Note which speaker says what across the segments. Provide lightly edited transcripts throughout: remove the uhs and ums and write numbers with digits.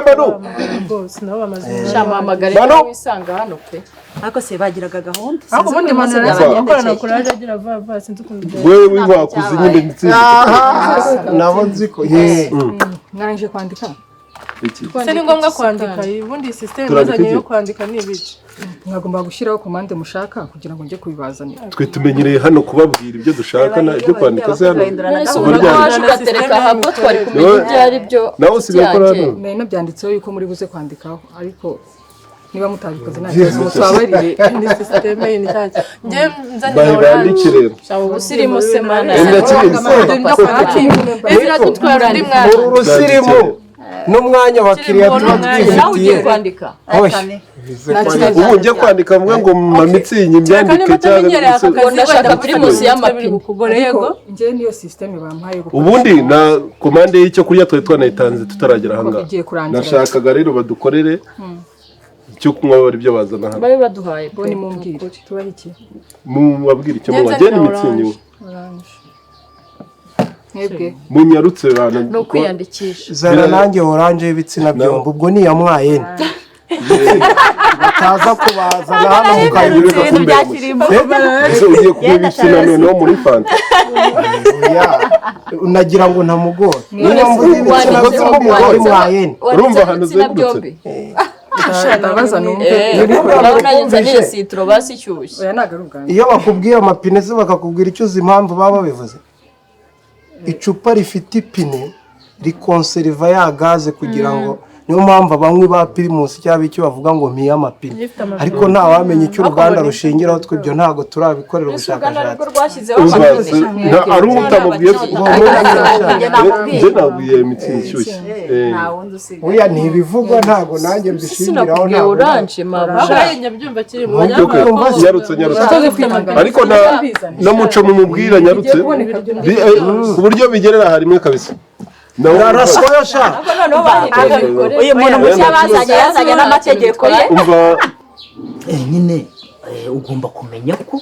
Speaker 1: We Manu.
Speaker 2: Rwose nabo bamaze umwanya.
Speaker 3: Shamamagare
Speaker 1: Manu!
Speaker 3: wisanga hano pe.
Speaker 4: Ariko se bagiraga gahunda?
Speaker 2: Ariko ubundi
Speaker 4: Sinzi
Speaker 2: umuntu
Speaker 4: ukuntu
Speaker 2: arakorana
Speaker 4: byabagendekeye.
Speaker 2: kuraje agira vuba vuba, sinzi ukuntu byagenze.
Speaker 1: Wewe w'inkwakuzi nyine ntsinzi.
Speaker 5: Nabo nzi ko ye.
Speaker 6: Mwarangije kwandika?
Speaker 1: Iki?
Speaker 2: Ese ni ngombwa kwandika? Ubundi iyi sisiteme
Speaker 1: Turandika
Speaker 2: bazanye
Speaker 1: iki?
Speaker 2: yo kwandika ni ibice.
Speaker 6: Mwagomba gushyiraho komande mushaka kugira ngo njye kubibazanira.
Speaker 1: Twe tumenyereye hano kubabwira ibyo dushaka na ibyo kwandika se hano.
Speaker 4: Bahindurana
Speaker 3: None se
Speaker 4: gahunda.
Speaker 3: ubona ko waje ugatereka ahubwo twari kumenya ibyo ari byo.
Speaker 1: Nawe usigaye ukora hano?
Speaker 6: Nari nabyanditseho yuko muri buze kwandikaho, ariko niba mutabikoze nta kibazo, mutubabarire.
Speaker 2: Ni sisiteme yindi nshyashya, njye nzanira
Speaker 1: Bahe
Speaker 2: oranje.
Speaker 1: bandike rero.
Speaker 3: Ubusirimu se mana?
Speaker 1: Enda kibisi.
Speaker 2: Iratutwara undi mwana.
Speaker 5: Uru rusirimu n'umwanya abakiriya tuba
Speaker 3: Nawe ugiye
Speaker 5: twifitiye.
Speaker 3: kwandika?
Speaker 5: Oya.
Speaker 1: Ubu njye kwandika mvuge ngo mama mitsingi mbyandike
Speaker 2: Utamenyereye aka
Speaker 1: cyangwa
Speaker 2: kazi,
Speaker 3: Ndashaka
Speaker 2: wenda
Speaker 3: primus y'amapine.
Speaker 2: bikugora, yego.
Speaker 6: Njye niyo sisiteme bampaye yo gukoresha.
Speaker 1: Ubundi na komande y'icyo kurya twari twanayitanze tutaragera ahangaha.
Speaker 6: Igiye kurangira.
Speaker 1: Nashakaga rero badukorere icyo kunywa bari byo bazana hano.
Speaker 3: Babe baduhaye
Speaker 6: Bo
Speaker 3: pe.
Speaker 6: nimumbwire tubahe iki?
Speaker 1: Mubabwire icyo munywa.
Speaker 2: Ngenza
Speaker 1: Genda
Speaker 2: na
Speaker 1: imitsingi.
Speaker 2: orange.
Speaker 6: Oranje. Mwebwe?
Speaker 1: Munyarutse bana.
Speaker 3: Ni ukwiyandikisha.
Speaker 5: Zana nanjye oranje y'ibitsina byombi, ubwo niyamwaye bataza kubazana hano mukayibika.
Speaker 1: Ibintu
Speaker 4: bya kirimbo.
Speaker 1: Ese ugiye kunywa ibitsina noneho muri fanta?
Speaker 5: Nagira ngo ntamugore niba mvuze ibitsina
Speaker 1: Wanditseho-
Speaker 5: byombi umugore mwayene.
Speaker 1: Urumva ahantu
Speaker 3: ibitsina
Speaker 1: uzengurutse?
Speaker 3: byombi.
Speaker 6: Ndabaza numve.
Speaker 3: Urabona nzanire sitoro basi ishyushye.
Speaker 6: Oya, ntabwo ari ubwanjye.
Speaker 5: Iyo bakubwiye amapine se, bakakubwira icyo uzi impamvu baba babivuze? Icupa rifite ipine rikonseriva ya gaze, kugira ngo niyo mpamvu abanywi ba Primus cyangwa icyo bavuga ngo mpiye amapine, ariko ntawamenya icyo uruganda rushingiraho. Twe ibyo ntabwo turabikorera
Speaker 3: Ese uruganda
Speaker 5: ubushakashatsi.
Speaker 3: nirwo rwashyizeho
Speaker 1: Ubaze
Speaker 3: amapine?
Speaker 1: ari utamubwiye.
Speaker 4: Njye namubwiye.
Speaker 1: Njye nabwiye mitsingi ishyushye.
Speaker 4: Nta wundi usigaye.
Speaker 5: Oya, ntibivugwa, ntabwo nanjye mbishingiraho.
Speaker 3: Sinakubwiye
Speaker 5: Ntabwo
Speaker 3: oranje mabuja.
Speaker 2: Ahubwo nyabyumva kiri mu
Speaker 1: Okay, nyarutse, nyarutse. Ariko na muco mumubwira nyarutse. Ku buryo bigerera harimwe kabisa. Nawe
Speaker 5: Raraswayo sha.
Speaker 3: Ariko noneho bahindura.
Speaker 4: Uyu muntu mushya bazanye yazanye n'amategeko ye.
Speaker 1: Umva.
Speaker 7: Nyine ugomba kumenya ko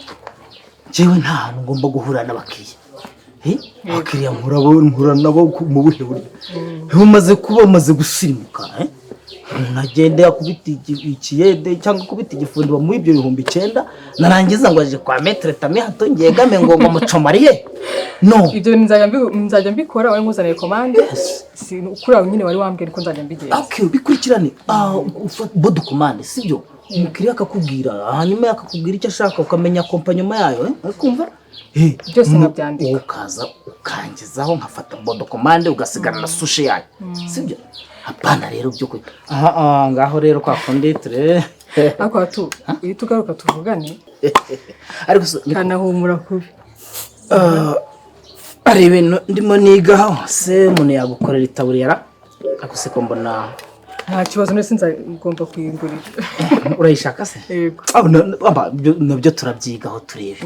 Speaker 7: njyewe nta hantu ngomba guhura n'abakiriya. Abakiriya mpura nabo mu buhe buryo? Umaze kuba umaze gusirimuka, umuntu agenda yakubita ikiyede cyangwa akubita igifundi, bamuha ibyo 9000, narangiza ngo aje kwa maître Tami hato ngegame ngo mucomariye no.
Speaker 6: Ibyo bintu nzajya mbikora, wowe nkuzaniye komande. Si kuri aho nyine wari wambwiye ko nzajya mbigenza.
Speaker 7: Okay, bikurikirane. Bon de commande, sibyo? Umukiriya akakubwira, hanyuma akakubwira icyo ashaka, ukamenya accompagnement yayo, urikumva?
Speaker 6: Byose nkabyandika.
Speaker 7: Ukaza ukangezaho nkafata bon de commande, ugasigara na souche yayo, sibyo? Hapana rero byo aha aha, ngaho rero kwa kundi ture.
Speaker 6: Ariko hatu uhita ugaruka tuvugane.
Speaker 7: Ariko
Speaker 6: Kanahumura kubi.
Speaker 7: Hari ibintu ndimo nigaho se, umuntu yagukorera itaburiya ariko se ko mbona?
Speaker 6: Nta kibazo, ndetse ngomba kuyigurira.
Speaker 7: Urayishaka se?
Speaker 6: Yego.
Speaker 7: Ah, nabyo turabyigaho turebe.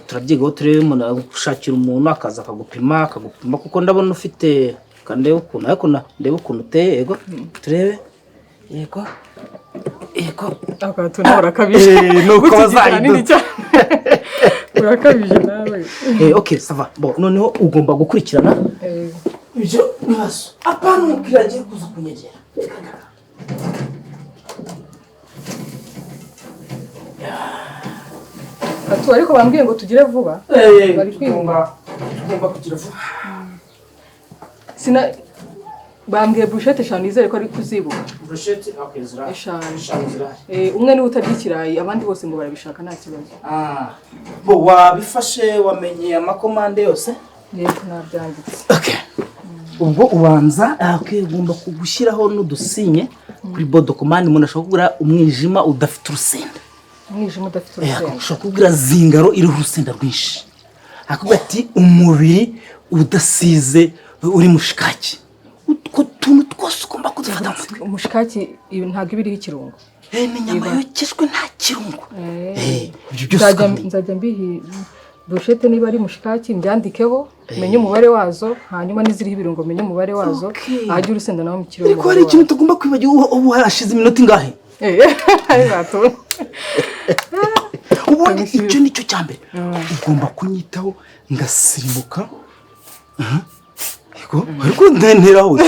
Speaker 7: Turabyigaho turebe. Umuntu agushakira umuntu akaza akagupima, akagupima, kuko ndabona ufite ndebe ukuntu, ariko ndebe ukuntu uteye. Yego, turebe, yego, yego.
Speaker 6: Ariko hatu nawe urakabije.
Speaker 7: Nuko
Speaker 6: Gutya
Speaker 7: bazayidoda.
Speaker 6: nini cyane, urakabije nawe.
Speaker 7: Ok, ça va. Bon, noneho ugomba gukurikirana ibyo bibazo, apana umukiriya agiye kuza kunyegera.
Speaker 6: Hatu ariko bambwiye ngo tugire vuba. Bari kwihuta.
Speaker 7: Tugomba kugira vuba.
Speaker 6: Sina bambwiye burushete eshanu, nizere ko ari kuzibuka.
Speaker 7: Brochette, ok, zirahari.
Speaker 6: Eshanu.
Speaker 7: Eshanu zirahari.
Speaker 6: Umwe niwe utarya ikirayi, abandi bose ngo barabishaka nta kibazo.
Speaker 7: Ah, bo wabifashe, wamenye amakomande yose?
Speaker 6: Yego, nabyanditse.
Speaker 7: Okay. Ubwo ubanza okay, ugomba gushyiraho n'udusinye kuri bon de commande. Umuntu ashobora kugura umwijima udafite urusenda.
Speaker 6: Umwijima udafite urusenda.
Speaker 7: Ushobora kugura zingaro iriho urusenda rwinshi, akubwira ati umubiri udasize uri mushikaki. Utwo tuntu twose ugomba kudufata mu mutwe.
Speaker 6: Umushikaki ntabwo iba iriho ikirungo?
Speaker 7: Ni inyama yokejwe nta kirungo. Ibyo byose ukamenya.
Speaker 6: Nzajya mbihi burushete niba ari mushikaki mbyandikeho, menye umubare wazo, hanyuma n'iziriho ibirungo menye umubare wazo. Ahajya urusenda naho mu kirungo.
Speaker 7: Ariko hari ikintu tugomba kwibagirwa. Ubu harashize iminota ingahe?
Speaker 6: Bato.
Speaker 7: Ubundi icyo ni cyo cya mbere, ugomba kunyitaho ngasirimuka. Aha. Ariko ntera hose.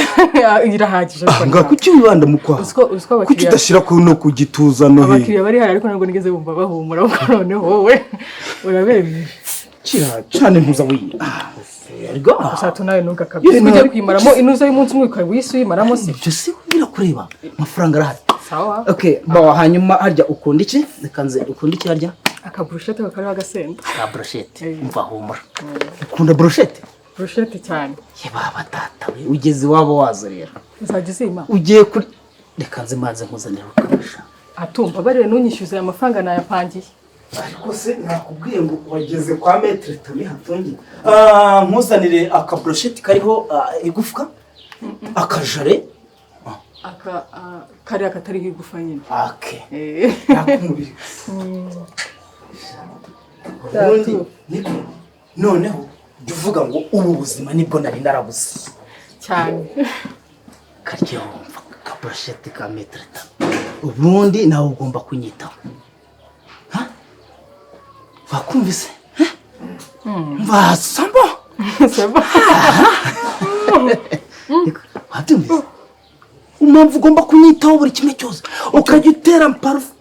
Speaker 6: Irahagije ariko.
Speaker 7: Nga kuki wibanda mu kwaha?
Speaker 6: Uziko
Speaker 7: Kuki
Speaker 6: abakiriya
Speaker 7: udashyira ku no ku gituza no he?
Speaker 6: Abakiriya bari hari, ariko ntabwo nigeze bumva bahumura, kuko noneho wowe urabemeje.
Speaker 7: Kira cyane ntuza wiye. Erega.
Speaker 6: Gusa nawe ntugakabye.
Speaker 7: Ye,
Speaker 6: Ujya kuyimaramo inuza y'umunsi umwe ukaba wisi uyimaramo se?
Speaker 7: Ibyo si birakureba. Amafaranga arahari.
Speaker 6: Sawa.
Speaker 7: Okay, bawa hanyuma harya ukunda iki? Reka nze, ukunda iki harya?
Speaker 6: Akaburushete kakariho agasenda.
Speaker 7: Ka brochette. Umva, humura. Ukunda brochette?
Speaker 6: Burushete cyane.
Speaker 7: Ye baba data we, ugeze iwabo wazo rero.
Speaker 6: Uzajya uzima.
Speaker 7: Ugiye kuri, reka nze mbanze nkuzanire ukabasha.
Speaker 6: Atumva barire, ntunyishyuze aya mafaranga nayapangiye.
Speaker 7: Ariko se nakubwiye ngo wageze kwa Maître Tami Hatungi. Nkuzanire akabrochette kariho igufwa, akajare.
Speaker 6: Aka kariya katariho igufa nyine.
Speaker 7: Okay.
Speaker 6: Eh.
Speaker 7: Nakumubiri. Ubundi niko noneho jya uvuga ngo ubu buzima nibwo nari narabuze.
Speaker 6: Cyane.
Speaker 7: Karya wumva akabrochette ka Maître Tami. Ubundi nawe ugomba kunyitaho. Ha? Wakumvise? Mva sambo.
Speaker 6: Sebo.
Speaker 7: Wabyumvise? Impamvu ugomba kunyitaho buri kimwe cyose, ukajya utera parufe,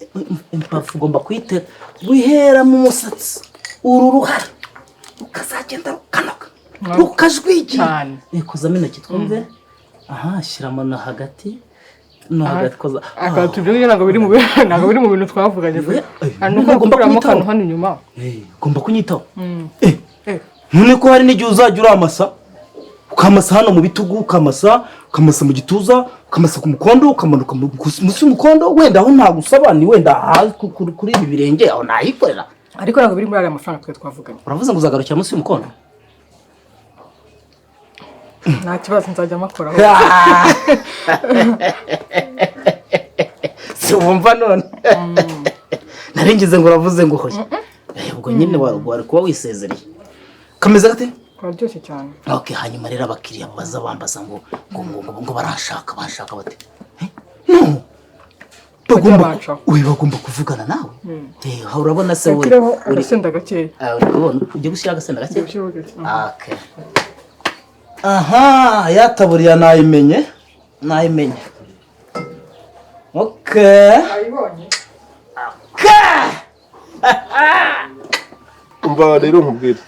Speaker 7: parufe ugomba kuyitera guhera mu musatsi, uru ruhara rukazagenda rukanoga, rukajwigira.
Speaker 6: Cyane.
Speaker 7: Kozamo intoki twumve. Aha, shyiramo no hagati, no hagati, koza.
Speaker 6: Aka tubyo ntabwo biri mu bintu twavuganye pe. Hari nuko
Speaker 7: Ugomba
Speaker 6: gukuramo
Speaker 7: kunyitaho.
Speaker 6: akantu hano inyuma.
Speaker 7: Ugomba kunyitaho.
Speaker 6: Eh.
Speaker 7: None ko hari n'igihe uzajya uramasa, ukamasa hano mu bitugu, ukamasa mu gituza, ukamasa ku mukondo, ukamanuka munsi y'umukondo, wenda aho ntagusaba ni wenda kuri ibi birenge, aho nayikorera.
Speaker 6: Ariko ntabwo biri muri ariya mafaranga twe twavuganye.
Speaker 7: Uravuze ngo uzagarukira munsi y'umukondo?
Speaker 6: Nta kibazo, nzajya makoraho.
Speaker 7: Si wumva none nari ngize ngo uravuze ngo hoya. Ubwo nyine wari kuba wisezereye kameze gate.
Speaker 6: Kararyoshye cyane.
Speaker 7: Okay, hanyuma rero abakiriya baza bambaza ngo barashaka, bashaka bate? No, bagomba
Speaker 6: Baca.
Speaker 7: we bagomba kuvugana nawe. Urabona se we
Speaker 6: Yakireho agasenda gakeya.
Speaker 7: Ah, uri kubona ugiye gushyira agasenda gake.
Speaker 6: Gushyiraho gake.
Speaker 7: Okay, aha yataburiya nayimenye, nayimenye. Okay.
Speaker 6: Ayibonye.
Speaker 1: Umva rero nkubwire,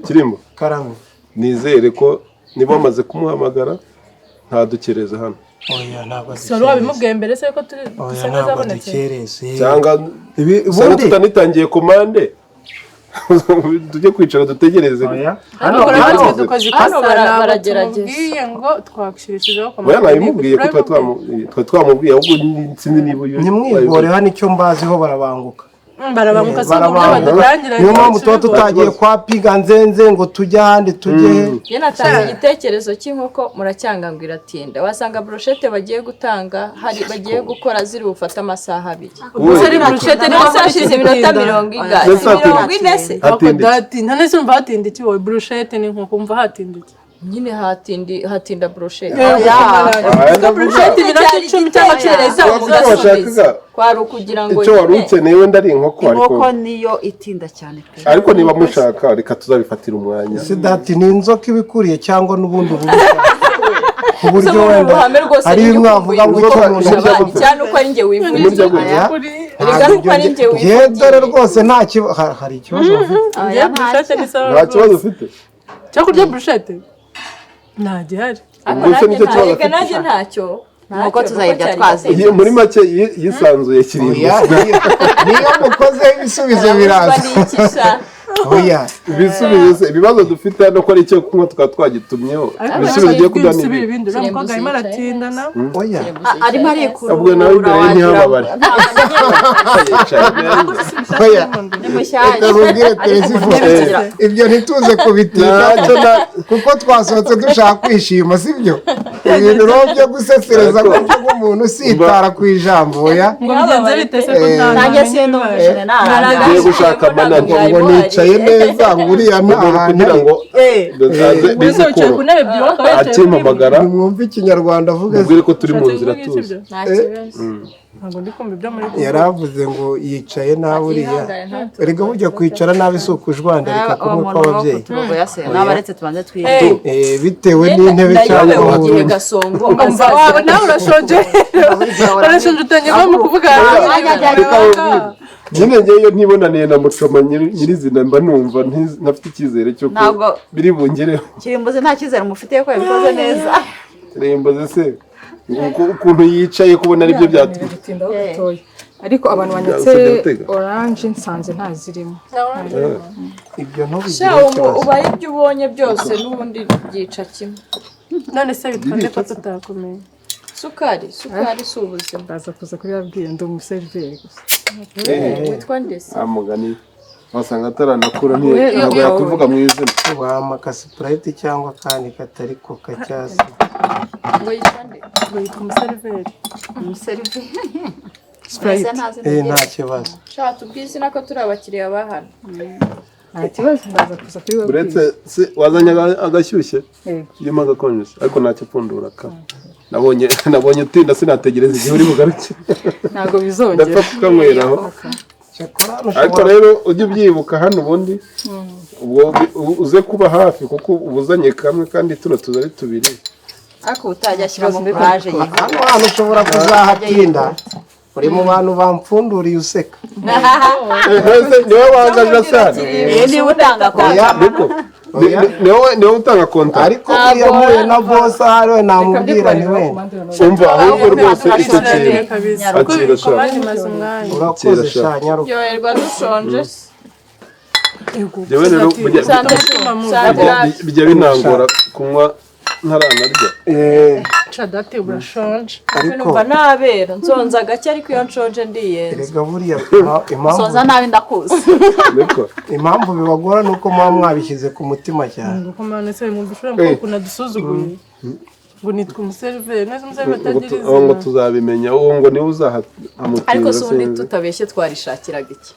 Speaker 1: Kirimo.
Speaker 5: Karame.
Speaker 1: Nizere ko niba wamaze kumuhamagara ntadukereze hano.
Speaker 5: Oya, ntabwo
Speaker 2: Si wari wabimubwiye mbere se ko turi
Speaker 5: Oya,
Speaker 2: dusa
Speaker 5: ntabwo
Speaker 2: nk'azabonetse?
Speaker 5: dukereze.
Speaker 1: Cyangwa
Speaker 5: Ibi
Speaker 1: usanga
Speaker 5: ubundi
Speaker 1: tutanitangiye komande, tujye kwicara dutegereze.
Speaker 5: Oya.
Speaker 2: Hano
Speaker 1: Hano-
Speaker 2: natwe dukoze ikosa.
Speaker 3: Hano
Speaker 2: Ntabwo
Speaker 3: baragerageza.
Speaker 2: tumubwiye ngo twashyirishije
Speaker 1: Oya, nabimubwiye ko twari twamubwiye, ahubwo sinzi niba uyu
Speaker 5: Ntimwigore hano, icyo mbaziho barabanguka.
Speaker 2: Barabanguka se ngo
Speaker 5: Barabanguka.
Speaker 2: badutangira?
Speaker 5: Niyo mpamvu tuba tutagiye kwa Piga Nzenze ngo tujye ahandi, tujye he.
Speaker 3: Iyo natanze igitekerezo cy'inkoko muracyanga ngo iratinda, wasanga brochette bagiye gutanga hari bagiye gukora ziri bufate amasaha 2.
Speaker 2: Gusa ari brochette niba
Speaker 3: Gusa hashize iminota 40
Speaker 1: Ndetse
Speaker 3: 40 se.
Speaker 1: Hatinda iki?
Speaker 2: Hatinda none se umva hatinda iki wowe? Brochette n'inkoko umva hatinda iki?
Speaker 3: Nyine hatinda brochette.
Speaker 1: Aya, ndavuga
Speaker 2: Brochette iminota 10 cyangwa 15.
Speaker 1: Icyo washakaga,
Speaker 3: Kwari ukugira ngo
Speaker 1: icyo wari
Speaker 3: nyine
Speaker 1: ukeneye wenda ari inkoko, ariko
Speaker 4: Inkoko niyo itinda cyane pe.
Speaker 1: Ariko niba mushaka, reka tuzabifatira umwanya.
Speaker 5: Sidati, ni inzoka ibikuriye cyangwa n'ubundi bubi, ku buryo
Speaker 3: Ubu
Speaker 5: wenda
Speaker 3: ruhame rwose
Speaker 5: ari
Speaker 3: ni
Speaker 5: bimwe wavuga ngo icyo umuntu
Speaker 1: Inzoka-
Speaker 3: abandi cyane uko ari njye wivuye.
Speaker 1: Umurya gute?
Speaker 5: Oya.
Speaker 3: Erega nuko ari njye
Speaker 5: Ngewe dore
Speaker 3: wivugiye.
Speaker 5: rwose nta kibazo, hari ikibazo bafite?
Speaker 2: Njye brochette ni sawa.
Speaker 1: Nta kibazo ufite?
Speaker 2: Cyo kurya brochette nta gihari.
Speaker 3: Ariko
Speaker 1: Ubwo se
Speaker 3: nanjye
Speaker 1: nicyo kibazo
Speaker 3: erega
Speaker 1: afite?
Speaker 3: nanjye ntacyo.
Speaker 4: Inkoko tuzayirya twazi.
Speaker 1: Muri make yisanzuye Kirimbo.
Speaker 5: Oya, niyo mukozeho ibisubizo biraza. Oya.
Speaker 1: Ibisubizo se, ibibazo dufite hano ko ari icyo kunywa tukaba twagitumyeho, ibisubizo ugiye kuduha ni
Speaker 2: Ibisubizo
Speaker 1: ibi.
Speaker 2: ibindi uriya mukobwa arimo aratinda na
Speaker 5: Oya.
Speaker 4: Arimo arikurura.
Speaker 1: Ubwo nawe imbere ye ntihababare, yicaye neza.
Speaker 5: Oya.
Speaker 3: Ni mushyashya.
Speaker 5: Reka nkubwire Teresifo, ibyo ntituze kubitinda
Speaker 1: Ntacyo
Speaker 5: kuko twasohotse dushaka kwishima, sibyo? Ibintu rero byo gusesereza gutyo nk'umuntu usitara ku ijambo, oya.
Speaker 2: Ngo bigenze bite se ko nta
Speaker 4: Nanjye sindumvishije narangaye.
Speaker 1: Ngiye gushaka manager.
Speaker 5: Ngo nicaye. yicaye neza ngo uriya nta
Speaker 1: Ugomba
Speaker 5: hantu
Speaker 1: kugira
Speaker 5: ari.
Speaker 1: ngo aze
Speaker 2: Mbese
Speaker 1: bize
Speaker 2: wicaye ku
Speaker 1: koroha
Speaker 2: ntebe ebyiri wowe ukaba wicaye kuri imwe.
Speaker 1: akimpamagara
Speaker 5: Nimwumve ikinyarwanda avuga se.
Speaker 1: mubwire ko turi mu
Speaker 2: Ushatse
Speaker 1: nzira
Speaker 2: kuvuga iki
Speaker 1: tuzi
Speaker 2: byo?
Speaker 3: Nta kibazo.
Speaker 2: Ntabwo ndi kumva ibyo muri kuvuga.
Speaker 5: Yari avuze ngo yicaye nabi uriya.
Speaker 3: Ihangane, nta
Speaker 5: Erega burya kwicara nabi si ukujwandarika kumwe kw'ababyeyi.
Speaker 4: Kuturogoya se nabaretse tubanze twirinde.
Speaker 5: Bitewe n'intebe cyangwa
Speaker 3: Ndayobewe
Speaker 5: aho
Speaker 3: igihe
Speaker 5: uri.
Speaker 3: Gasongo
Speaker 2: Umva
Speaker 3: azaza.
Speaker 2: wawe nawe urashonje urashonje utangiye mu kuvuga.
Speaker 1: Reka nkubwire. Nyine ngewe iyo ntibonaniye na Mucoma nyirizina mba numva ntafite icyizere cy'uko
Speaker 4: Ntabwo-
Speaker 1: biri bungereho.
Speaker 4: Kirimbuzi nta cyizere mufitiye ko yabikoze neza.
Speaker 1: Remboze se ukuntu yicaye kubona aribyo byatuma
Speaker 6: Gutindaho gatoya, ariko abantu banyatse
Speaker 1: Usabye gutega?
Speaker 6: oranje nsanze ntazirimo.
Speaker 5: Ibyo ntubigire
Speaker 3: Sha ubu
Speaker 5: ikibazo.
Speaker 3: ubaye ibyo ubonye byose n'ubundi byica kimwe.
Speaker 2: None se bitwa nde ko tutakumenya?
Speaker 3: Sukari, sukari si ubuzima.
Speaker 6: Ndaza kuza kubibabwira, ndi umuseriveri gusa.
Speaker 3: Witwa nde se?
Speaker 1: Mugani wasanga ataranakura ntabwo yakwivuga mu izina.
Speaker 5: Wampa ka Sprite cyangwa akandi katari Coca cyangwa se.
Speaker 3: Ngo yitwa nde?
Speaker 2: Ngo yitwa umuseriveri.
Speaker 4: Umuseriveri.
Speaker 6: Sprite.
Speaker 5: Nta kibazo.
Speaker 3: Sha tubwize izina ko turi abakiriya ba hano.
Speaker 6: Nta kibazo, ndaza kuza kubibabwira.
Speaker 1: Uretse se wazanye agashyushye
Speaker 6: Yego.
Speaker 1: irimo agakonje ariko ntacyo pfundura ka nabonye utinda sinategereza igihe uri bugaruke.
Speaker 6: Ntabwo bizongera.
Speaker 1: Ndapfa kukanyweraho.
Speaker 5: Cyakora hano
Speaker 1: Ariko
Speaker 5: ushobora
Speaker 1: rero ujye ubyibuka hano ubundi ubwo uze kuba hafi kuko ubuzanye kamwe kandi tuno tuza ari tubiri.
Speaker 4: Ariko utajya ashyiramo kuraje yihuta.
Speaker 5: Hano hantu ushobora kuzahatinda. Uri mu bantu bampfunduriye useka.
Speaker 1: Ese niwe wangaje sana?
Speaker 4: Niba utanga
Speaker 5: Oya.
Speaker 1: Niko niwe utanga konta.
Speaker 5: Ariko buriya mpuye na boss ahari we namubwira nti wenda.
Speaker 1: Umva ahubwo rwose icyo kintu
Speaker 2: Kabisa.
Speaker 1: Akira sha.
Speaker 2: Abandi maze umwanya.
Speaker 5: Urakoze sha nyaruka.
Speaker 3: Ryoherwa dushonje se.
Speaker 1: Njyewe rero bijya binangora kunywa ntaranarya.
Speaker 2: Cadate urashonje.
Speaker 5: Ariko
Speaker 3: Numva nabera nsonza gake ariko iyo nshonje ndiyenza.
Speaker 5: erega buriya impamvu
Speaker 4: Sonza nabi ndakuzi.
Speaker 1: Niko
Speaker 5: impamvu bibagora ni uko muba mwabishyize ku mutima cyane.
Speaker 2: Ngo komana se mwumva ushobora kuba ukuntu adusuzuguye. Ngo nitwa umuseriveri neza umuseriveri atagira
Speaker 1: uwo ngo
Speaker 2: izina.
Speaker 1: tuzabimenya uwo ngo niwe uzahamutira.
Speaker 3: Ariko si ubundi tutabeshye twarishakiraga iki?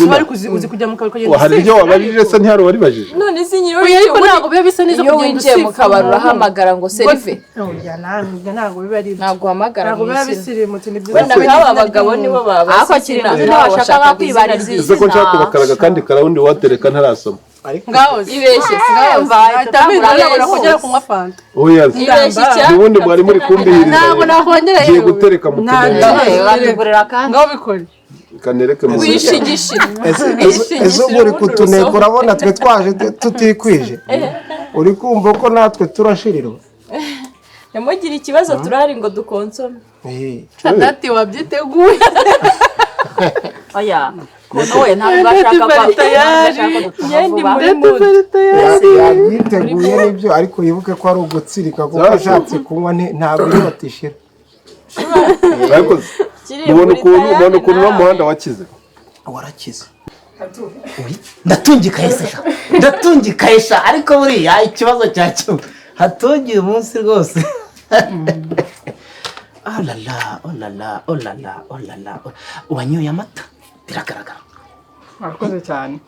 Speaker 2: Bari uzi kujya mu kabari ukagenda
Speaker 1: Hari ibyo wabajije se ntihari uwaribajije?
Speaker 3: None si nyiwe
Speaker 2: Oya, ariko ntabwo biba bisa neza
Speaker 3: iyo
Speaker 2: kugenda
Speaker 3: winjiye mu
Speaker 2: usifura
Speaker 3: kabari
Speaker 2: umuntu.
Speaker 3: urahamagara ngo serive.
Speaker 2: Oya, ntabwo ntabwo biba ari ibyo.
Speaker 3: Ntabwo uhamagara
Speaker 2: Ntabwo
Speaker 3: mu
Speaker 2: biba
Speaker 3: izina.
Speaker 2: bisirimutse ni byiza
Speaker 3: Wenda
Speaker 2: kumenya
Speaker 3: nk'aba
Speaker 2: izina
Speaker 3: bagabo
Speaker 2: ry'umuntu.
Speaker 3: nibo babazi
Speaker 4: Ariko
Speaker 3: izina
Speaker 4: Kirimbuzi
Speaker 3: nabo
Speaker 4: ntibashaka
Speaker 3: bashakaga izina
Speaker 4: kwibariza
Speaker 3: ryiza.
Speaker 1: Ese ko nshaka kubakaraga kandi karawundi watereka ntarasoma.
Speaker 5: Ariko
Speaker 2: Ngaho se.
Speaker 3: Ibeshye se.
Speaker 4: Umva
Speaker 2: Ahita amenya kongera kunywa fanta.
Speaker 1: Oya
Speaker 3: Ibeshye icya.
Speaker 1: ubundi mwari muri kumbihiriza.
Speaker 2: Ntabwo nakongera
Speaker 1: Ngiye gutereka mu
Speaker 2: Nta
Speaker 1: tudomoro.
Speaker 2: kibazo.
Speaker 4: Batugurira kandi.
Speaker 2: Ngaho bikore.
Speaker 1: Kanereke mu
Speaker 3: Wishigishire.
Speaker 5: ese ubwo uri kutuneka urabona twe twaje tutikwije. Uri kumva ko natwe turashirirwa.
Speaker 3: Ntimugire ikibazo turahari ngo dukonsome.
Speaker 2: Cadate wabyiteguye.
Speaker 4: Oya. Kuno we ntabwo ashaka ko
Speaker 3: Ngende muri mood.
Speaker 5: Yabyiteguye nibyo ariko yibuke ko ari ugutsirika kuko ashatse kunywa ntabwo inyota ishira.
Speaker 1: Ariko mubona ukuntu mubona ukuntu uno muhanda wakize.
Speaker 5: Warakize.
Speaker 7: Ndatungikaye se sha, ndatungikaye sha, ariko buriya ikibazo cya kimwe hatungiye umunsi rwose. Olala olala olala olala, wanyoye amata biragaragara.
Speaker 6: Murakoze cyane.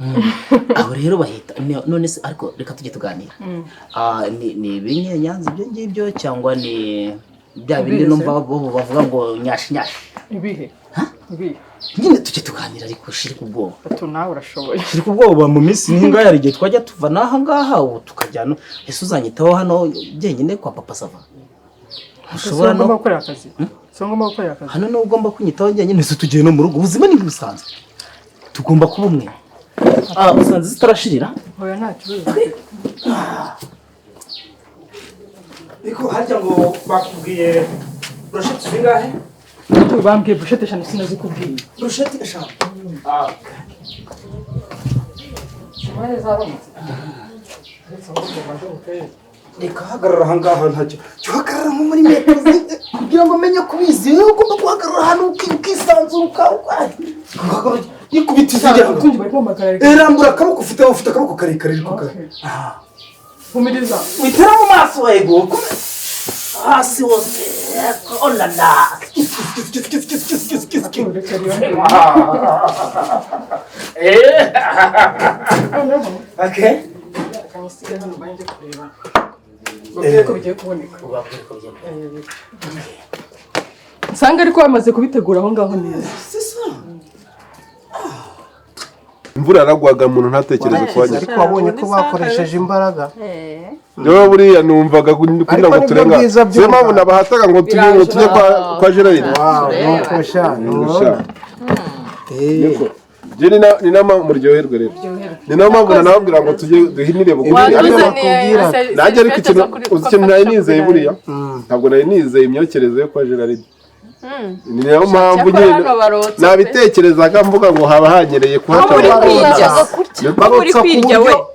Speaker 7: Aho rero bahita none se ariko reka tujye tuganira. Ni ibinyenyanza ibyo ngibyo cyangwa ni bya bindi numva bo bavuga ngo nyashi nyashi?
Speaker 6: Ibihe ibihe?
Speaker 7: Nyine tujye tuganira ariko shirika ubwoba.
Speaker 6: Atu nawe urashoboye.
Speaker 7: Shirika ubwoba mu minsi nk'ingaya hari igihe twajya tuva n'aha ngaha ubu tukajyana ese uzanyitaho hano jyenyine kwa Papa Sava? Ushobora
Speaker 6: ngomba
Speaker 7: no
Speaker 6: gukorera akazi. Si ngomba gukorera akazi.
Speaker 7: Hano niho ugomba kunyitaho jyenyine ese tugiye no mu rugo ubuzima ni nk'ibisanzwe tugomba kuba umwe. Usanze zitarashirira?
Speaker 6: Oya nta kibazo.
Speaker 8: Ariko harya ngo bakubwiye brosheti zingahe?
Speaker 6: Bambwiye burushete eshanu sinazikubwiye.
Speaker 8: Brosheti eshanu. Reka hagarara aha ngaha ntacyo. Jya uhagarara nko muri metero kugira ngo umenye kubizi. Wowe ugomba guhagarara ahantu ukisanzura nikubita izigera.
Speaker 6: Utundi bari kumpamagara reka.
Speaker 8: Rambura akaboko ufite akaboko karekare ariko kare.
Speaker 6: Humiriza.
Speaker 7: Witera mu maso yego. Hasi hose. Oh la la.
Speaker 6: Noneho
Speaker 7: Okay.
Speaker 6: reka nyisige hano mbanze njye kureba. Babwire ko bigiye kuboneka.
Speaker 7: Ubabwire ko bigiye kuboneka.
Speaker 6: Nsanga ariko bamaze kubitegura aho ngaho neza.
Speaker 1: Imvura yaragwaga, umuntu ntatekereze kuhanyura.
Speaker 5: Ariko wabonye ko bakoresheje imbaraga.
Speaker 1: Rero buriya numvaga kugira
Speaker 5: Ariko
Speaker 1: ngo
Speaker 5: nibyo
Speaker 1: turenga,
Speaker 5: bwiza
Speaker 1: siyo mpamvu
Speaker 5: by'umuganda.
Speaker 1: nabahataga ngo tujye, ngo tujye kwa Gerard.
Speaker 5: Wow, nuko sha ntubona.
Speaker 1: Niko. Je ni nama muryoherwe rero. Ni nayo mpamvu nanababwira ngo tujye duhinire bugufi.
Speaker 5: Ibyo
Speaker 1: Ariko
Speaker 5: bakubwira.
Speaker 1: nanjye, ariko ikintu, uzi ikintu nari nizeye buriya, ntabwo nari nizeye imyokereze yo kwa Gerard. Ni nayo mpamvu
Speaker 3: Cyakora
Speaker 1: nyine
Speaker 3: hano barotsa pe.
Speaker 1: nabitekerezaga mvuga ngo haba hanyereye kuhaca.
Speaker 3: Muri kwirya.
Speaker 1: Niko.
Speaker 3: Muri
Speaker 5: Barotsa ku
Speaker 3: kwirya we.
Speaker 5: buryo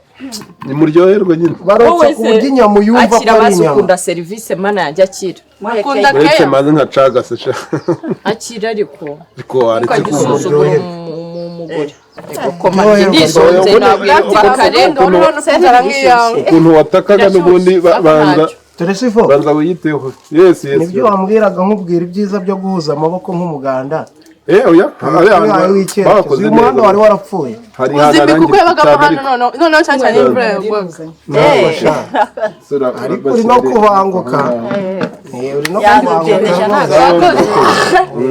Speaker 1: Nimuryoherwe nyine.
Speaker 5: Barotsa
Speaker 3: Wowe
Speaker 5: ku
Speaker 3: se,
Speaker 5: buryo inyama uyumva ko
Speaker 3: akira
Speaker 5: ari
Speaker 3: bazi
Speaker 5: inyama.
Speaker 3: ukunda serivisi, mana yanjye, akira.
Speaker 2: Akunda
Speaker 1: Uretse
Speaker 2: keya.
Speaker 1: maze nkacagase sha.
Speaker 3: Akira ariko.
Speaker 1: Ariko waretse
Speaker 3: Ukajya
Speaker 1: kumva.
Speaker 3: usuzugura
Speaker 5: Muryoherwe.
Speaker 3: umugore.
Speaker 5: Muryoherwe.
Speaker 3: Ndishonze, ntabwo kare.
Speaker 2: Inzara nk'iyawe.
Speaker 1: Ukuntu watakaga n'ubundi banza
Speaker 5: Dore sifo.
Speaker 1: Banza wiyiteho. Yes, yes.
Speaker 5: Nibyo wambwiraga, nkubwira ibyiza byo guhuza amaboko nk'umuganda.
Speaker 1: Eh, oya, hari
Speaker 5: Wahawe
Speaker 1: ahantu
Speaker 5: w'icyerekezo.
Speaker 1: bakoze
Speaker 5: Uyu muhanda
Speaker 1: neza.
Speaker 5: wari warapfuye.
Speaker 1: Hari
Speaker 2: Uzi
Speaker 1: ahantu
Speaker 2: imikuku yabagamo
Speaker 1: cyane
Speaker 2: hano
Speaker 1: ariko.
Speaker 2: noneho cyane cyane imvura yagwaga.
Speaker 5: Ntabwo sha.
Speaker 1: Sura-
Speaker 5: Ariko uri no kubanguka. Uri no
Speaker 4: Yaduteteje
Speaker 5: kubanguka.
Speaker 4: ntabwo.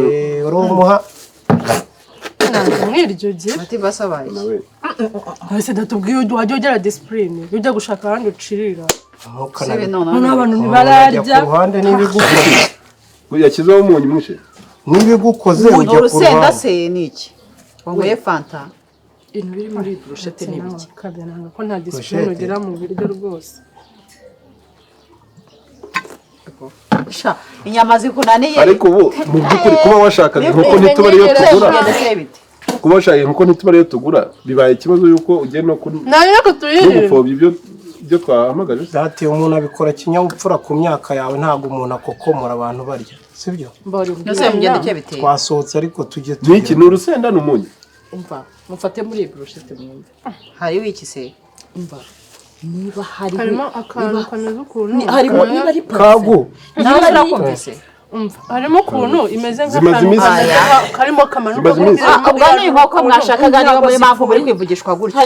Speaker 5: Uri umuha.
Speaker 2: Mwiryo gihe
Speaker 9: Mutima abaye.
Speaker 1: Nawe.
Speaker 2: Ese ndatubwiye wajya ugira disipurine, ujya gushaka ahandi ucirira.
Speaker 5: Ntukanabikore.
Speaker 2: Noneho abantu
Speaker 5: Umuntu
Speaker 2: ntibararya.
Speaker 5: ajya ku ruhande n'ibigukoze.
Speaker 1: Yashyizeho umunyu mwinshi.
Speaker 5: N'ibigukoze
Speaker 9: Ni
Speaker 5: ujya ku
Speaker 9: urusenda
Speaker 5: ruhande.
Speaker 9: se ni iki? Wanyweye fanta?
Speaker 3: Ibintu biri muri iyi burushete ni ibiki?
Speaker 2: Kabya, nanga ko nta disipurine
Speaker 5: Brochette.
Speaker 2: ugira mu biryo rwose.
Speaker 9: Sha, inyama zikunaniye.
Speaker 1: Ariko ubu mu by'ukuri kuba washakaga inkoko ntituba ariyo tugura.
Speaker 9: Bigende bite?
Speaker 1: Kuba washaka inkoko ntituba ariyo tugura bibaye ikibazo yuko ugiye no
Speaker 2: Nawe reka
Speaker 1: no
Speaker 2: turire.
Speaker 1: gupfobya ibyo twahamagaje.
Speaker 5: Dati, umuntu abikora kinyabupfura ku myaka yawe, ntabwo umuntu akokomora abantu barya, sibyo?
Speaker 9: Nose mugendekeye biteye.
Speaker 5: Twasohotse ariko tujye
Speaker 1: Ni iki?
Speaker 5: tugira.
Speaker 1: Ni urusenda, ni umunyu.
Speaker 3: Umva, mufate muri iyi burushete mwumve.
Speaker 9: Hariho iki se?
Speaker 3: Umva, niba hariho
Speaker 2: Harimo akantu kameze ukuntu.
Speaker 3: Harimo niba ari parufe.
Speaker 5: Kagu.
Speaker 9: Nawe urakumvise?
Speaker 2: Umva, harimo ukuntu imeze
Speaker 1: Zimaze
Speaker 2: nk'akantu
Speaker 1: iminsi.
Speaker 2: kameze karimo kamanuka.
Speaker 1: Zimaze iminsi.
Speaker 4: Ah, ubwo ni inkoko mwashakaga, niyo muri mpamvu muri kwivugishwa gutya.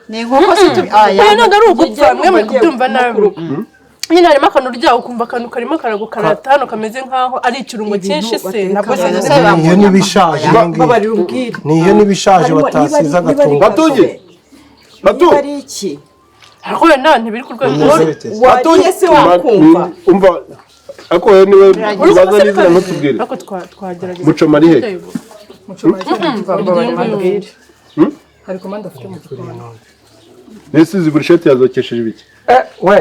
Speaker 9: Ni inkoko se tu aya.
Speaker 2: Oya, ntabwo ari ugupfa, mwe muri kubyumva nabi. Nyine harimo akantu urya ukumva akantu karimo karagukarata hano, kameze nk'aho ari ikirungo cyinshi se, ntabwo
Speaker 9: None
Speaker 2: sinzi.
Speaker 9: se
Speaker 5: Ni ihene ibishaje iyo ngiyo.
Speaker 3: Babarira umbwire.
Speaker 5: Ni ihene ibishaje
Speaker 3: Harimo-
Speaker 5: batasize
Speaker 3: niba ari
Speaker 5: agatungo.
Speaker 1: Batunge. Batu.
Speaker 3: Niba ari iki?
Speaker 2: Ariko wenda ntibiri ku rwego
Speaker 5: Bimeze bite se?
Speaker 3: Wariye se wakumva?
Speaker 1: Umva, ariko wowe niwe tubaza n'izina, ntutubwire.
Speaker 2: Ariko twagerageza.
Speaker 1: Mucoma ari he?
Speaker 6: Mucoma mbabwire. Hari komande afite mu gikoni.
Speaker 1: Mbese izi burushete yazokesheje ibiki?
Speaker 5: We.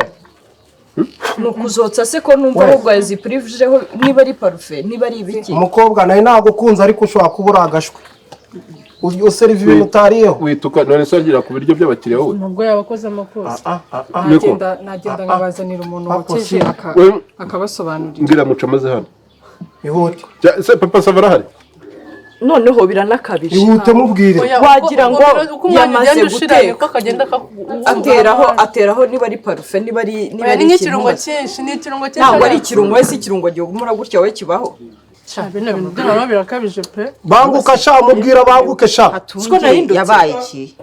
Speaker 3: Ni ukuzotsa se ko numva ahubwo yazipurivijeho, niba ari parufe, niba ari ibiki?
Speaker 5: Umukobwa nawe nagukunze, ariko ushobora kuba uri agashwi. Useriva ibintu utariyeho.
Speaker 1: Wituka none se wagira ku biryo by'abakiriya wowe?
Speaker 2: Nubwo yaba akoze amakosa.
Speaker 5: Ah, ah, ah.
Speaker 1: Niko.
Speaker 6: Nagenda nkabazanira umuntu wokeje
Speaker 1: We-
Speaker 6: akabasobanurira.
Speaker 1: Mbwira muco amaze hano.
Speaker 5: Ihute.
Speaker 1: Se papa sava arahari?
Speaker 3: Noneho biranakabije.
Speaker 5: Ihute mubwire.
Speaker 2: Oya,
Speaker 3: Wagira ngo
Speaker 2: uko umwanya
Speaker 3: yamaze
Speaker 2: ugenda ushira
Speaker 3: guteka.
Speaker 2: niko kagenda
Speaker 3: Ateraho niba ari parufe, niba ari niba
Speaker 2: Oya,
Speaker 3: ari
Speaker 2: ni nk'ikirungo
Speaker 3: ikintu.
Speaker 2: cyinshi, ni ikirungo cyinshi.
Speaker 3: Ntabwo ari ikirungo, wese ikirungo gihumura gutya wowe kibaho?
Speaker 2: Sha, bino bintu by'abantu birakabije pe.
Speaker 5: Banguka sha, mubwira banguke sha.
Speaker 3: Siko nahindutse.
Speaker 9: Yabaye iki?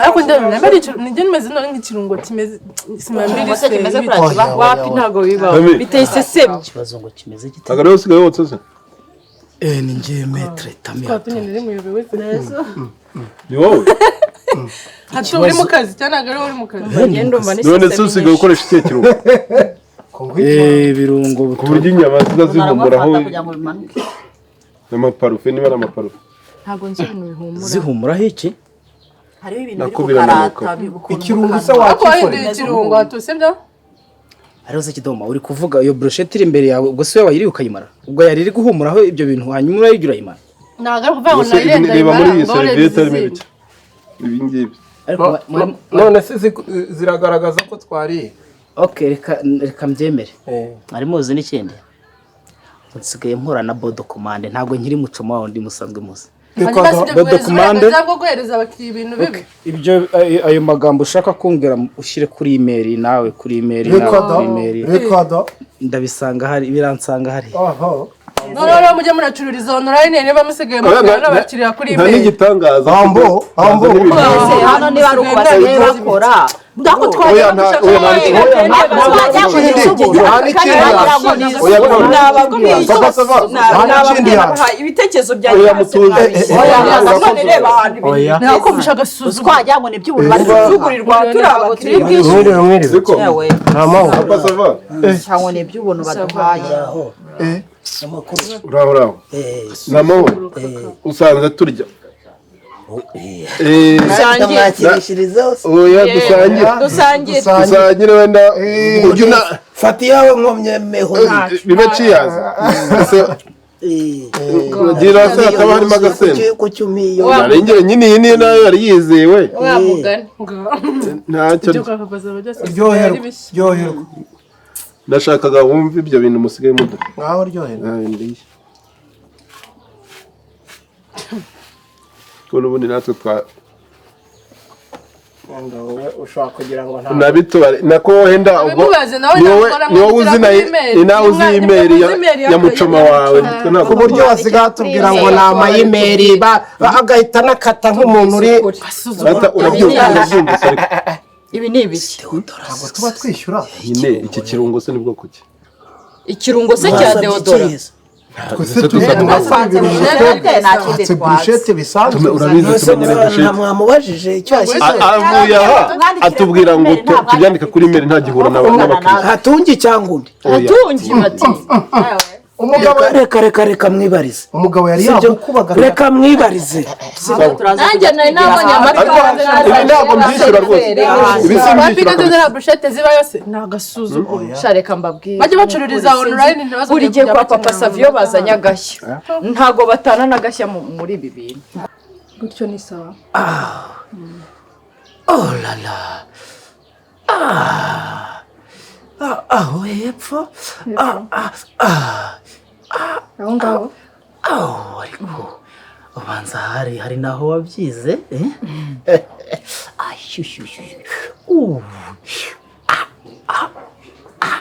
Speaker 2: Ariko ndabona ari ikirungo, nijye nimeze none nk'ikirungo kimeze simambiri
Speaker 4: Ikirungo se kimeze
Speaker 2: se.
Speaker 4: kuriya kibaho?
Speaker 5: Oya,
Speaker 3: Wapi,
Speaker 5: oya, oya.
Speaker 3: ntabwo bibaho.
Speaker 1: Ami.
Speaker 3: Biteye isesemi.
Speaker 7: Ikibazo ngo kimeze gite?
Speaker 1: Ntabwo ariwe usigaye wotsa se?
Speaker 7: Ni njye maître Tami.
Speaker 2: Twatumye nari muyobewe neza.
Speaker 1: Ni wowe?
Speaker 2: Hatu uri mu kazi cyangwa ntabwo ari wowe uri mu kazi?
Speaker 3: Ngenda umva
Speaker 1: None se
Speaker 3: n'isesemi
Speaker 1: usigaye
Speaker 3: nyinshi.
Speaker 1: ukoresha ikihe kirungo?
Speaker 7: Ibirungo
Speaker 1: Ku buryo inyama ziza zihumuraho
Speaker 9: Kugira ngo bimanuke.
Speaker 1: n'amaparufe, niba ari amaparufe.
Speaker 3: Ntabwo nzi ibintu bihumura.
Speaker 7: Zihumuraho iki?
Speaker 4: Hariho ibintu biri
Speaker 1: Nako birananuka.
Speaker 4: kukarata ukuntu
Speaker 5: Ikirungo
Speaker 4: mu
Speaker 5: se
Speaker 4: kanwa.
Speaker 2: Ariko wahinduye
Speaker 5: wakikorera.
Speaker 2: ikirungo hatu, sibyo?
Speaker 7: Hariho se kidoma uri kuvuga iyo brochette iri imbere yawe, ubwo se wowe wayiriye ukayimara? Ubwo yari iri guhumuraho ibyo bintu, hanyuma urayirya urayimara?
Speaker 2: Ntabwo ari ukuvuga ngo
Speaker 1: Ubuse
Speaker 2: nayirenda
Speaker 1: reba muri iyi
Speaker 2: imara, ngo
Speaker 1: seriviyete harimo
Speaker 2: urebe
Speaker 1: ibiki? Ibi ngibi.
Speaker 7: Ariko
Speaker 5: None se ziragaragaza ko twariye?
Speaker 7: Okay, reka mbyemere. Mwari muzi n'ikindi? Nsigaye mpura na bodo komande, ntabwo nkiri mucoma wawe ndi musanzwe muzi.
Speaker 2: Hanyuma si ibyo
Speaker 7: Bodo
Speaker 2: guhereza
Speaker 7: komande.
Speaker 2: uburenganzira bwo guhereza abakiriya ibintu bibi.
Speaker 7: Ibyo ayo magambo ushaka kumbwira ushyire kuri email, nawe kuri email, nawe
Speaker 5: Rekodo.
Speaker 7: kuri email.
Speaker 5: Rekodo.
Speaker 7: Ndabisanga hari, biransanga hari.
Speaker 5: Oho.
Speaker 2: Noneho mujye muracururiza online niba musigaye mukora n'abakiriya kuri
Speaker 1: Nta
Speaker 2: email.
Speaker 1: n'igitangaza.
Speaker 5: Ambo, ambo.
Speaker 4: Ese hano niba ari uko basigaye bakora.
Speaker 2: Ndako twajya gushaka
Speaker 1: Oya, Papa Sava.
Speaker 5: Nta n'ikindi yaje.
Speaker 3: Ibitekerezo byanjye
Speaker 1: Oya, mutuze.
Speaker 3: None reba ahantu ibintu
Speaker 7: Oya.
Speaker 2: Nakumvisha agasuzuguro.
Speaker 4: Twagira ngo ni iby'ubuntu bari
Speaker 3: bisuzugurirwa turi abakiriya.
Speaker 5: Mwiriwe, mwiriwe.
Speaker 1: Siko.
Speaker 4: Yewe,
Speaker 5: Nta mahoro.
Speaker 1: Papa Sava.
Speaker 4: cyangwa ni iby'ubuntu baduhaye.
Speaker 8: Amakuru.
Speaker 1: Uraho, uraho. Ni amahoro. Usanze turya.
Speaker 8: Ndamwakirishirizaho se.
Speaker 1: Oya, dusangire.
Speaker 3: Dusangire.
Speaker 1: Dusangire wenda ujye una
Speaker 8: Fata iyawe nkomyemeho.
Speaker 1: Bibe cheers. Ese gira se hakaba harimo agasenda.
Speaker 8: Ku cyumiyo.
Speaker 1: Narengere nyine, iyi niyo nayo yari yizewe.
Speaker 3: Wa mugani.
Speaker 1: Ntacyo.
Speaker 2: Ibyo kwa Papa Sava byose bisigaye ari
Speaker 5: Ryoherwa,
Speaker 2: bishya.
Speaker 5: ryoherwa.
Speaker 1: Nashakaga wumve ibyo bintu musigaye muduha.
Speaker 5: Ngaho ryoherwa.
Speaker 1: Nawe ndiye. Ko n'ubundi natwe twa
Speaker 5: Wenda wowe ushobora kugira ngo nta
Speaker 1: nabitubare nako wenda ubwo
Speaker 2: Mubaze nawe
Speaker 1: ni wowe
Speaker 2: ntabwo
Speaker 1: ni wowe uzi na
Speaker 2: aramwandikira kuri email.
Speaker 1: ni nawe uzi
Speaker 2: Ni
Speaker 1: email
Speaker 2: mwe muzi email
Speaker 1: ya
Speaker 2: ya
Speaker 1: mucoma
Speaker 2: ya
Speaker 1: wawe.
Speaker 2: Mucoma.
Speaker 1: Twe ntabwo
Speaker 5: ku buryo wasigaye atubwira ngo ni amayimeri agahita anakata nk'umuntu uri
Speaker 1: Ata urabyumva, urabyumvise ariko.
Speaker 3: Ibi ni ibiki?
Speaker 5: Ntabwo tuba twishyura.
Speaker 1: Nyine iki kirungo se ni bwoko ki?
Speaker 3: Ikirungo se cya deodora.
Speaker 5: Twese tuzatwatse
Speaker 4: Nta kindi twatse.
Speaker 5: burushete bisanzwe.
Speaker 1: Urabizi
Speaker 8: Ese
Speaker 1: tumenyere
Speaker 8: mwana
Speaker 1: bushete.
Speaker 8: mwamubajije icyo yashyize.
Speaker 1: Avuye aha atubwira ngo tubyandike kuri email ntagihura n'abakiriya.
Speaker 8: Hatungi cyangwa undi.
Speaker 1: Oya.
Speaker 3: Tungi bati.
Speaker 5: Umugabo
Speaker 8: Reka reka reka mwibarize.
Speaker 5: Umugabo yari
Speaker 8: Sibyo?
Speaker 5: yagukubaga.
Speaker 8: Reka mwibarize.
Speaker 3: Nanjye nari nabonye amatwi.
Speaker 1: Ariko ibi ntabwo mbyishyura rwose. Ibi
Speaker 2: Wapi
Speaker 1: simbishyura
Speaker 2: ndodo
Speaker 1: kabisa.
Speaker 2: nta burushete ziba yose ni agasuzuguro.
Speaker 3: Sha reka mbabwire.
Speaker 2: Bajye bacururiza online ntibazongere
Speaker 3: Buri gihe
Speaker 2: kujya
Speaker 3: kwa Papa
Speaker 2: bakenera
Speaker 3: Savio
Speaker 2: amafaranga.
Speaker 3: bazanye agashya. Ntago batana n'agashya muri ibi bintu.
Speaker 6: Gutyo ni sawa.
Speaker 7: Oh la la. Ah. Ah, aho hepfo. Ah, ah, ah.
Speaker 6: Aho ngaho.
Speaker 7: Aho ariko ubanza hari naho wabyize, eh? Ashyushyushyu. Ah, ah, ah,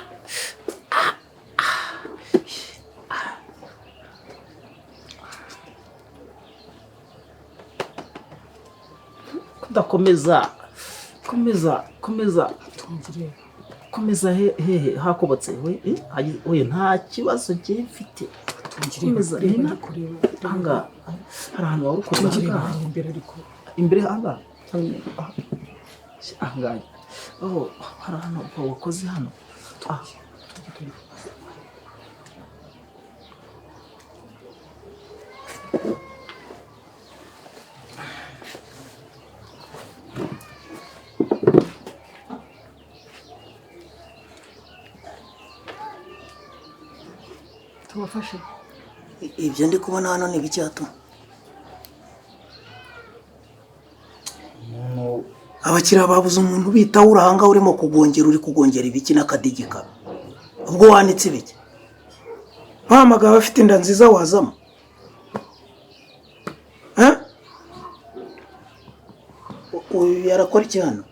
Speaker 7: ah, ah. Kudakomeza. Komeza, komeza. Komeza hehe hakobotse we, oya nta kibazo njye mfite. Komeza nina anga hari ahantu wari ukoze ahangaha. Imbere ahangaha. Ahangaha. Oh, hari ahantu wakoze hano. Ah.
Speaker 6: Tubafashe.
Speaker 8: Ibyo ndi kubona hano ni ibiki hato? Abakiriya babuze umuntu ubitaho, urahanga urimo kugongera, uri kugongera ibiki n'akadigika. Ubwo wanitse ibiki? Bahamagaye abafite inda nziza wazamo. Eh? Uyu yarakora iki hano?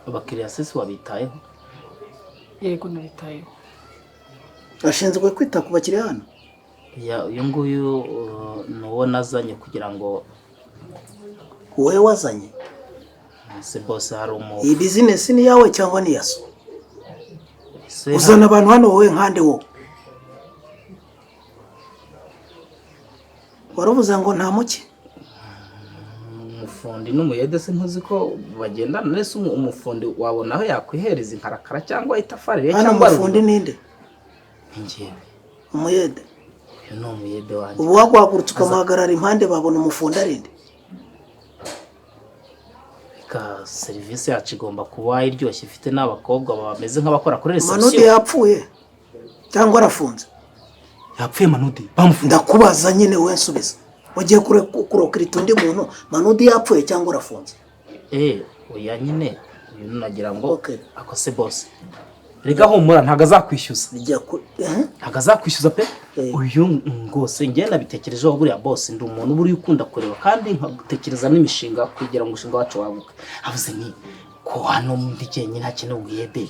Speaker 7: Abakiriya sisi wabitayeho.
Speaker 6: Yego nabitayeho.
Speaker 8: Ashinzwe kwita ku bakiriya hano?
Speaker 7: Ya, uyu nguyu ni uwo nazanye kugira ngo
Speaker 8: Wowe wazanye?
Speaker 7: Se bose hari umu
Speaker 8: Iyi bizinesi ni iyawe cyangwa ni iya so?
Speaker 7: Se
Speaker 8: Uzana abantu hano wowe nkande wowe? Waravuze ngo nta muke?
Speaker 7: Umufundi n'umuyede se ntuzi ko bagendana? Nese umufundi wabona aho yakwihereza inkarakara cyangwa itafari
Speaker 8: Hano
Speaker 7: cyangwa
Speaker 8: umufundi ninde?
Speaker 7: Ni njyewe.
Speaker 8: Umuyede?
Speaker 7: Uyu ni umuyede wanjye.
Speaker 8: Ubu waguhagurutse ukamuhagarara impande babona umufundi arinde?
Speaker 7: Reka serivisi yacu igomba kuba iryoshye, ifite n'abakobwa bameze nk'abakora kuri
Speaker 8: Manudi
Speaker 7: reception.
Speaker 8: yapfuye cyangwa arafunze?
Speaker 7: Yapfuye Manudi, bamufunze.
Speaker 8: Ndakubaza nyine wowe nsubiza. Ugiye kurokirita undi muntu, Manudi yapfuye cyangwa arafunze?
Speaker 7: Oya nyine uyu nagira ngo akose boss. Rega humura ntago azakwishyuza. Ntago azakwishyuza pe. Uyu ngose njye nabitekerejeho buriya boss, ndi umuntu buri ukunda kureba kandi nkagutekereza n'imishinga kugira ngo umushinga wacu waguke. Avuze ni ko hano ndi jyenyine hakenewe ubwiyede.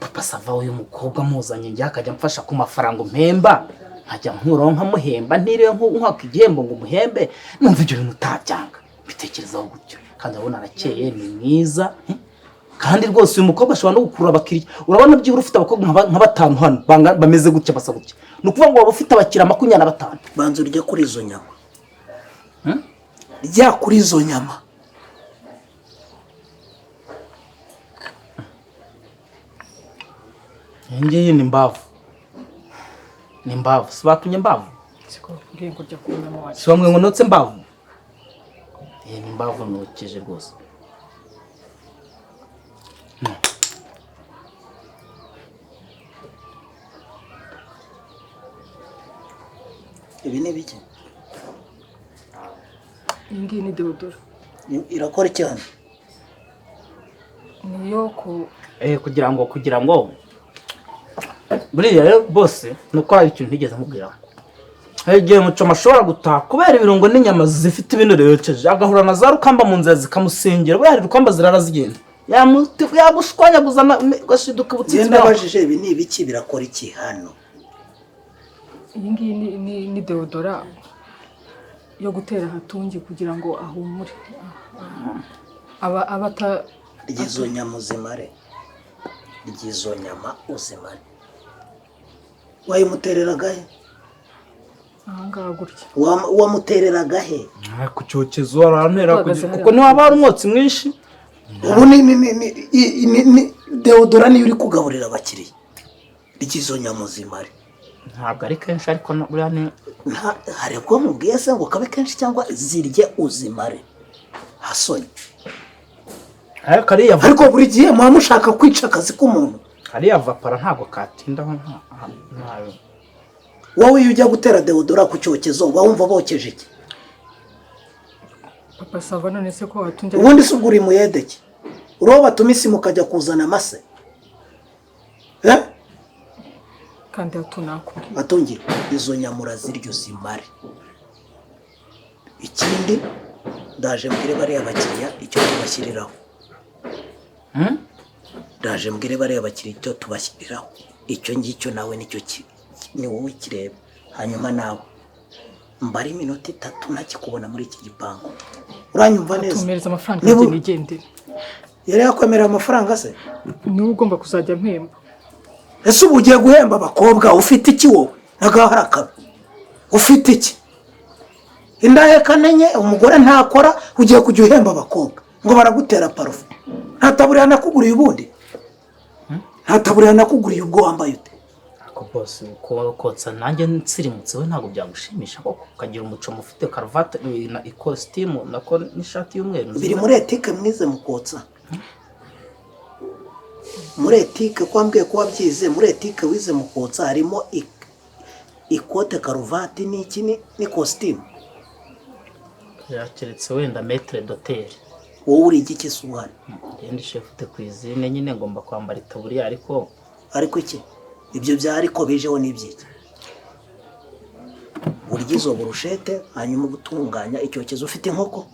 Speaker 7: Papa Sava, uyu mukobwa muzanye njye akajya amfasha ku mafaranga umpemba, nkajya nkuraho nkamuhemba, ntiriwe nkwaka igihembo ngo umuhembe, numva ibyo bintu utabyanga. Mbitekerezaho gutyo, kandi urabona arakeye, ni mwiza, kandi rwose uyu mukobwa ashobora no gukurura abakiriya. Urabona byibura ufite abakobwa nka batanu hano bameze gutya, basa gutya, ni ukuvuga ngo waba ufite abakiriya 25.
Speaker 8: Banza urye kuri izo nyama, rya kuri izo nyama.
Speaker 7: Iyi ngiyi ni imbavu, ni imbavu, si batumye imbavu, si bamwe ngo notse imbavu. Iyi ni imbavu nokeje rwose.
Speaker 8: Ibi ni biki?
Speaker 6: Iyi ngiyi ni deodora.
Speaker 8: Irakora cyane.
Speaker 6: Niyo ku
Speaker 7: kugira ngo buriya rero bose nuko hari ikintu ntigeze nkubwira. Hari igihe Mucoma ashobora gutaha kubera ibirungo n'inyama zifite ibinure yokeje, agahura na za rukamba mu nzira zikamusengera. Buriya hari rukamba zirara zigenda, yamushwanyaguza ugashiduka ubutsinzi.
Speaker 8: Ngenda abajije ibi ni ibiki, birakora iki hano?
Speaker 6: Iyi ngiyi ni deodora yo gutera Hatungi kugira ngo ahumure. Aba abata
Speaker 8: ryizo nyama uzimare, ryizo nyama uzimare. Wayimutereraga he?
Speaker 6: Ahangaha gutya.
Speaker 8: Wamutereraga he?
Speaker 7: Ku cyokezo arantera, kuko niho haba hari umwotsi mwinshi.
Speaker 8: Ubu ni deodora niyo uri kugaburira abakiriya. Ryizo nyama uzimare.
Speaker 7: Ntabwo ari kenshi, ariko buriya ni
Speaker 8: hari ubwo mubwiye se ngo kabe kenshi cyangwa zirye uzimare. Hasoni. Ariko buri gihe muba mushaka kwica akazi k'umuntu.
Speaker 7: Hariya vapara ntabwo katindaho ntayo.
Speaker 8: Wowe iyo ujya gutera deodora ku cyokezo uba wumva bokeje iki?
Speaker 6: Papa Sava, none se ko watunze
Speaker 8: ubundi se ubwo uri muyedeke? Uroba batuma isi mukajya kuzana amase?
Speaker 6: Kandi hatunakubwiye.
Speaker 8: Atungira izo nyamura ziryo zimare. Ikindi ndaje mbwire bariya bakiriya icyo tubashyiriraho. Ndaje mbwire bariya bakiriya icyo tubashyiriraho. Icyo ngicyo nawe nicyo ni wowe kireba. Hanyuma nawe mbara iminota 3 ntakikubona muri iki gipangu. Uranyumva neza?
Speaker 6: Atumereza amafaranga yanjye nigendere.
Speaker 8: Yari yakwemerera amafaranga se?
Speaker 6: Niwe ugomba kuzajya mpemba.
Speaker 8: Ese ubu ugiye guhemba abakobwa ufite iki wowe? Nagahara kabi. Ufite iki? Indaheka nenye umugore ntakora, ugiye kujya uhemba abakobwa ngo baragutera parufe. Nta taburiya nakuguriye ubundi. Nta taburiya nakuguriye ubwo wambaye ute?
Speaker 7: Ako boss uko kotsa nanjye nsirimutse we ntabwo byagushimisha koko ukagira umuco mufite karuvati na ikositimu nako n'ishati y'umweru.
Speaker 8: Biri muri etike mwize mukotsa. Muri etike ko wambwiye ko wabyize, muri etike wize mukotsa harimo ikote, karuvati n'iki n'ikositimu.
Speaker 7: Yakeretse wenda maître d'hôtel.
Speaker 8: Wowe uri igiki se uhari?
Speaker 7: Ndi chef de cuisine nyine ngomba kwambara itaburiya, ariko
Speaker 8: iki? Ibyo bya ariko bijeho n'ibyiki? Urya izo burushete hanyuma ugutunganya icyokezo. Ufite inkoko,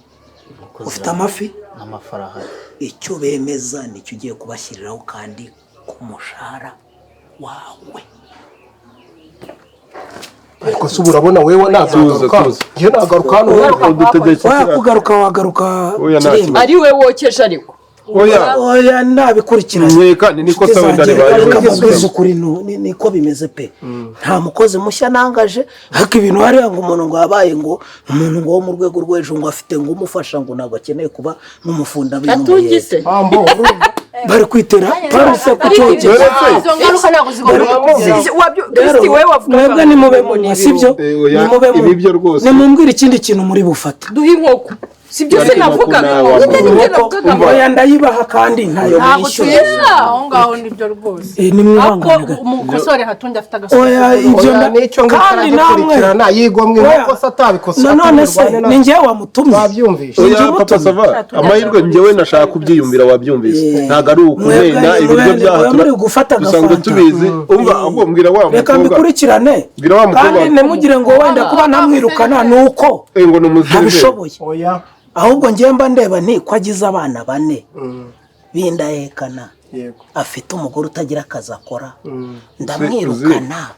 Speaker 8: ufite amafi
Speaker 7: n'amafaranga.
Speaker 8: Icyo bemeza nicyo ugiye kubashyiriraho kandi ku mushahara wawe.
Speaker 5: Ariko se urabona wewe nagaruka, ngiye nagaruka hano
Speaker 8: wewe kugaruka wagaruka kiremba.
Speaker 3: Ari we wokeje ariko.
Speaker 1: Oya
Speaker 8: oya nabikurikiranye.
Speaker 1: Nkeka niko sawe ndare
Speaker 8: ukuri niko bimeze pe. Nta mukozi mushya nangaje, ariko ibintu hariya ngo umuntu ngo yabaye ngo umuntu ngo wo mu rwego rwo hejuru ngo afite ngo umufasha ngo ntabwo akeneye kuba nk'umufunda
Speaker 3: Atungise.
Speaker 8: Bari kwitera parufe ku cyokezo.
Speaker 2: Izo ngaruka ntabwo zigomba kugeraho.
Speaker 8: Mwebwe nimube mu sibyo, nimube mu nimumbwire ikindi kintu muri bufate.
Speaker 3: Duhe inkoko. Sibyo se navugaga.
Speaker 8: Oya ndayibaha kandi ntayo mwishyura.
Speaker 2: Aho ngaho nibyo rwose.
Speaker 8: Nimwihangane.
Speaker 2: Umukosore Hatungi afite agasoko.
Speaker 8: Oya ibyo
Speaker 5: nicyo ngo
Speaker 8: kandi namwe
Speaker 5: yigomwe inkoko se atabikosa.
Speaker 8: None se ni njye wamutumye.
Speaker 5: Wabyumvise.
Speaker 1: Oya Papa Sava, amahirwe njyewe nashaka kubyiyumvira wabyumvise. Ntago ari ukumena ibiryo byaha dusanzwe tubizi. Umva ahubwo mbwira wa mukobwa.
Speaker 8: Reka mbikurikirane. Kandi ntimugire ngo wenda kuba namwirukana nuko
Speaker 1: ngo ni
Speaker 8: ntabishoboye.
Speaker 5: Oya
Speaker 8: ahubwo ngiye mba ndeba nti ko agize abana 4 Bindahekana
Speaker 5: Yego.
Speaker 8: Afite umugore utagira akazi akora,
Speaker 5: Mm.
Speaker 8: ndamwirukana.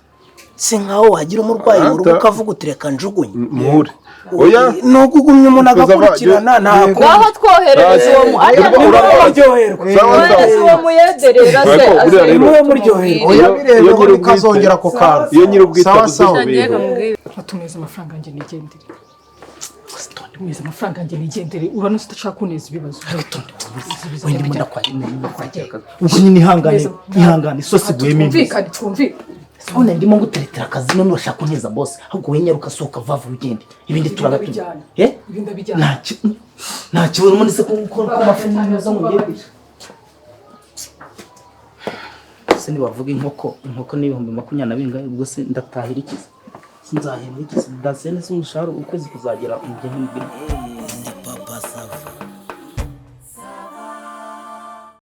Speaker 8: Si nkaho wagira umurwayi mu rugo
Speaker 1: Ata-
Speaker 8: ukavuga uti reka njugunye.
Speaker 1: Muhure, oya.
Speaker 8: Nuko ugumye umuntu
Speaker 1: Tuzava-
Speaker 8: agakurikirana, ntabwo
Speaker 3: Ngaho twoherereza uwo mu ariko
Speaker 1: Urumva-
Speaker 8: muryoherwa.
Speaker 1: Sawa, sawa.
Speaker 3: twoherereza uwo muyederera se.
Speaker 1: Ariko buriya
Speaker 3: aze
Speaker 1: rero-
Speaker 8: Mube muryoherwa.
Speaker 5: Oya,
Speaker 1: Iyo-
Speaker 5: birebeho
Speaker 1: iyo nyir'ubwite-
Speaker 5: bikazongera ako kantu.
Speaker 1: Iyo nyir'ubwite
Speaker 5: Sawa,
Speaker 1: abuze
Speaker 5: sawa.
Speaker 1: ibintu.
Speaker 6: Batumeza amafaranga yanjye nigendere. Tumeza amafaranga yanjye nigendere. Uranutse udashaka kuneza ibibazo.
Speaker 7: Wenda ndimo ndakwakira akazi, ubwo nyine ihangane, ihangane, isosi iguyemo imbizi.
Speaker 6: Twumvikane, twumvikane.
Speaker 7: None ndimo nguteretera akazi, none urashaka kunteza bose. Ahubwo wowe nyaruka, sohoka vava, ugende, ibindi turabatuye.
Speaker 6: Ndabijyana.
Speaker 7: Eh?
Speaker 6: Ibi ndabijyana.
Speaker 7: Nta kibazo. Ubundi se ko amafi meza ngo ngiye kwica se? Nibavuga inkoko, inkoko ni 20,000 bingahe? Ubwo se ndatahira ikizi? Sinzahembwa ikizi? Dasene se umushahara ukwezi kuzagera mu gihe?